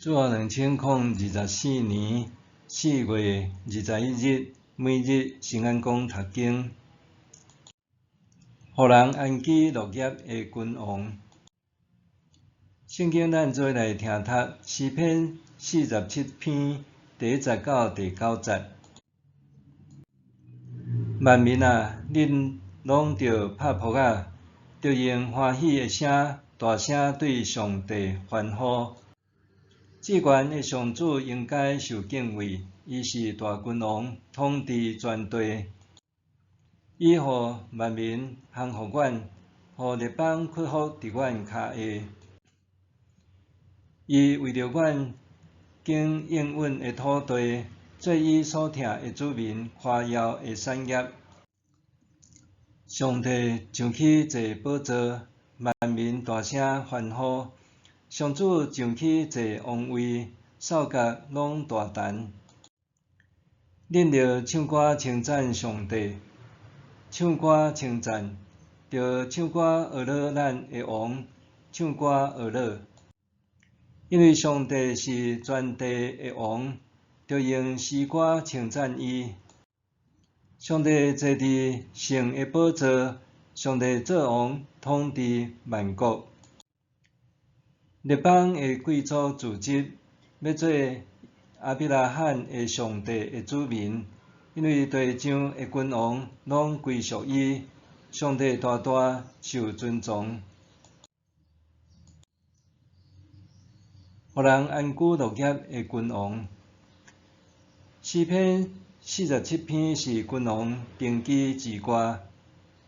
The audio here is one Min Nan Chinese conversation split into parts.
主後2024年4月21日，每日新安講讀經，予人安居樂業的君王。聖經咱做伙來聽讀詩篇47篇第一節到第九節。萬民啊，恁攏著拍噗仔，著用歡喜的聲，大聲對上帝歡呼。至懸的上主應該受敬畏，伊是大君王，統治全地。伊予萬民降服阮，予列邦屈服佇阮跤下。伊為著阮經應允的土地，做伊所疼的子民誇耀的產業。上帝上起坐寶座，萬民大聲歡呼。上主上起坐王位，獸角攏大彈。恁著唱歌稱讚上帝，唱歌稱讚，著唱歌學樂咱的王，唱歌學樂。因為上帝是全地的王，著用詩歌稱讚伊。上帝坐佇聖的寶座，上帝做王，統治萬國。列邦的貴族聚集，欲做亞伯拉罕的上帝的子民，因為地上的君王攏歸屬伊，上帝大大受尊崇。予人安居樂業的君王。詩篇47篇是君王登基之歌，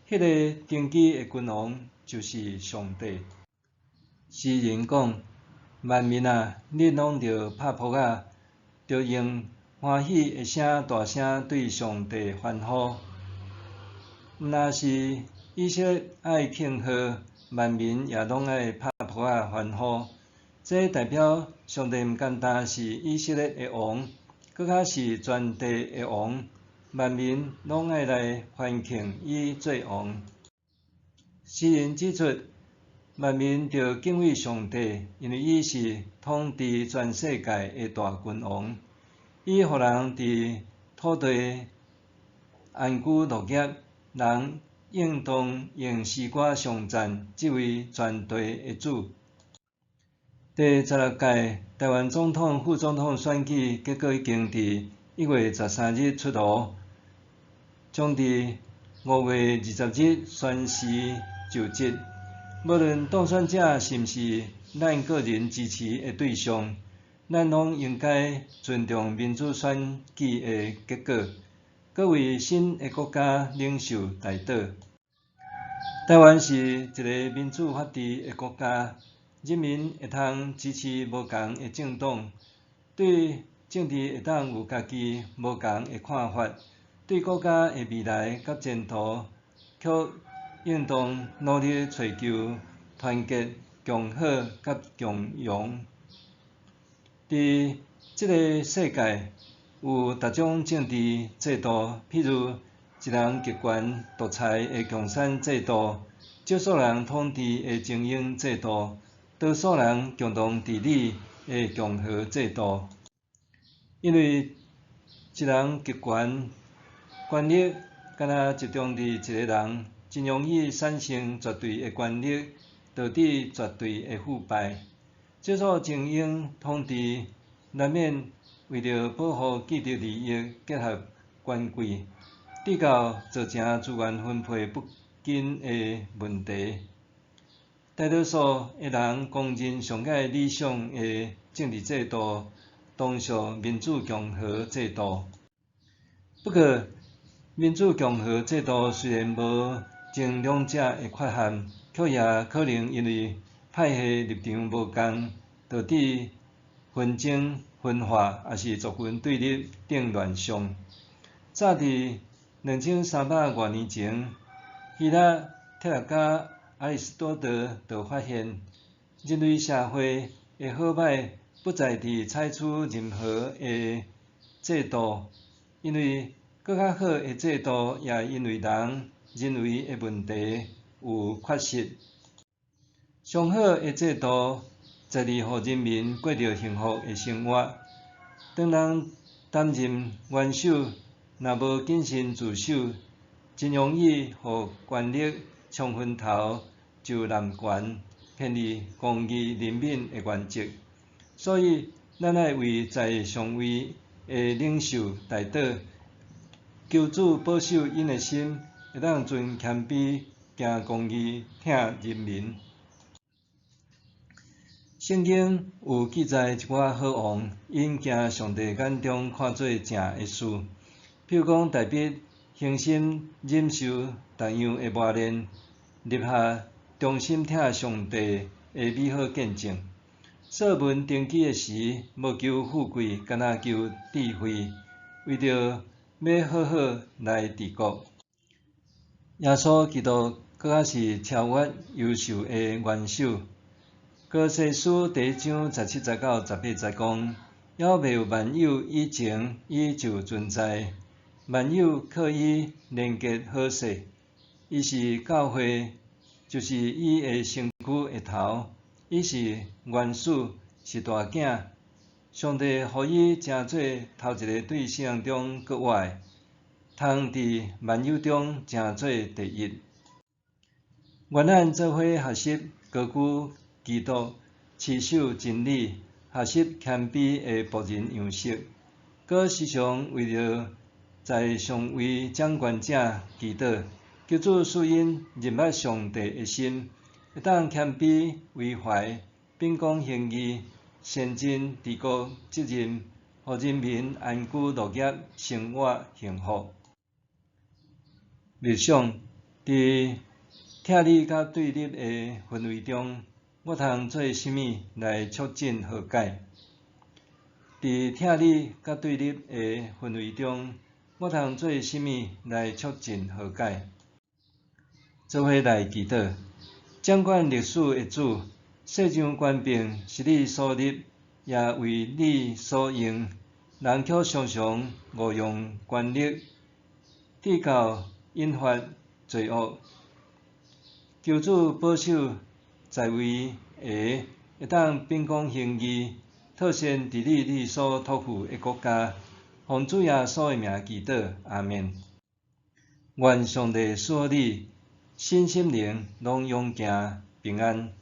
彼个登基的君王就是上帝。詩人講：萬民啊，恁攏著拍噗仔，著用歡喜的聲大聲對上帝歡呼。毋但是以色列愛慶賀，萬民也攏愛拍噗仔歡呼。這代表上帝毋單單是以色列的王，閣較是全地的王，萬民攏愛來歡慶伊做王。詩人指出，萬民著敬畏上帝，因為伊是統治全世界的大君王。伊予人佇土地安居樂業，人應當用詩歌頌讚這位全地的主。第十六屆臺灣總統、副總統選舉結果已經佇1月13日出爐，將佇5月20日宣誓就職。無論當選者是毋是咱個人支持的對象，咱攏應該尊重民主選舉的結果，閣為新的國家領袖代禱。臺灣是一个民主法治的國家，人民會通支持無仝的政黨，對政治會當有家己無仝的看法，對國家的未來佮前途，卻應當努力揣求團結、共好佮共榮。佇這个世界，有逐種政治制度，譬如一人極權獨裁的共產制度，少數人統治的精英制度，多數人共同治理的共和制度。因為一人極權，權力敢若集中佇一个人，真容易產生絕對的權力，導致絕對的腐敗。少數精英統治，難免為著保護既得利益，結合權貴，直到造成資源分配不均的問題。大多數的人公認上蓋理想的政治制度，當屬民主共和制度。不過，民主共和制度雖然無前兩者的缺陷，卻也可能因為派系立場無仝，導致紛爭、分化，抑是族群對立等亂象。早佇2300外年前，希臘哲學家亞里士多德就發現，人類社會的好䆀不在佇採取任何的制度，因為閣較好的制度也因為人人為的問題有缺失。上好的制度，致力予人民過著幸福的生活。當人擔任元首，若無謹慎自守，真容易予權力沖昏頭，就濫權，偏離公義人民的原則。所以，咱愛為在上位的領袖代禱，求主保守𪜶的心，會當存謙卑，行公義，疼人民。聖經有記載一寡好王，𪜶行上帝眼中看做正的事。譬如講，大衛恆心忍受逐樣的磨練，立下忠心疼上帝的美好見證。所羅門登基的時，無求富貴，干焦求智慧，為著欲好好來治國。耶穌基督閣較是超越優秀的元首。歌羅西書第一章17節到18節講：猶未有萬有以前，伊就存在；萬有靠伊連結好勢。伊是教會，就是伊的身軀的頭。伊是元始，是大囝。上帝予伊成做頭一个對死人中閣活的，通佇萬有中成做第一。願咱做伙學習高舉基督，持守真理，學習謙卑的僕人樣式，閣時常為著在上位掌權者祈禱，求主賜𪜶認捌上帝的心，會當謙卑為懷，秉公行義，善盡治國責任，予人民安居樂業，生活幸福。默想，佇拆離佮對立的氛圍中，我通做啥物來促進和解？佇拆離佮對立的氛圍中，我通做啥物來促進和解？做伙來祈禱，掌管歷史的主，世上權柄是你所立，也為你所用，人卻常常誤用權力，直到引發罪惡。求主保守在位的會當秉公行義，妥善治理你所託付的國家。奉主耶穌的名祈禱，阿們。願上帝賜予你身心靈攏勇健平安。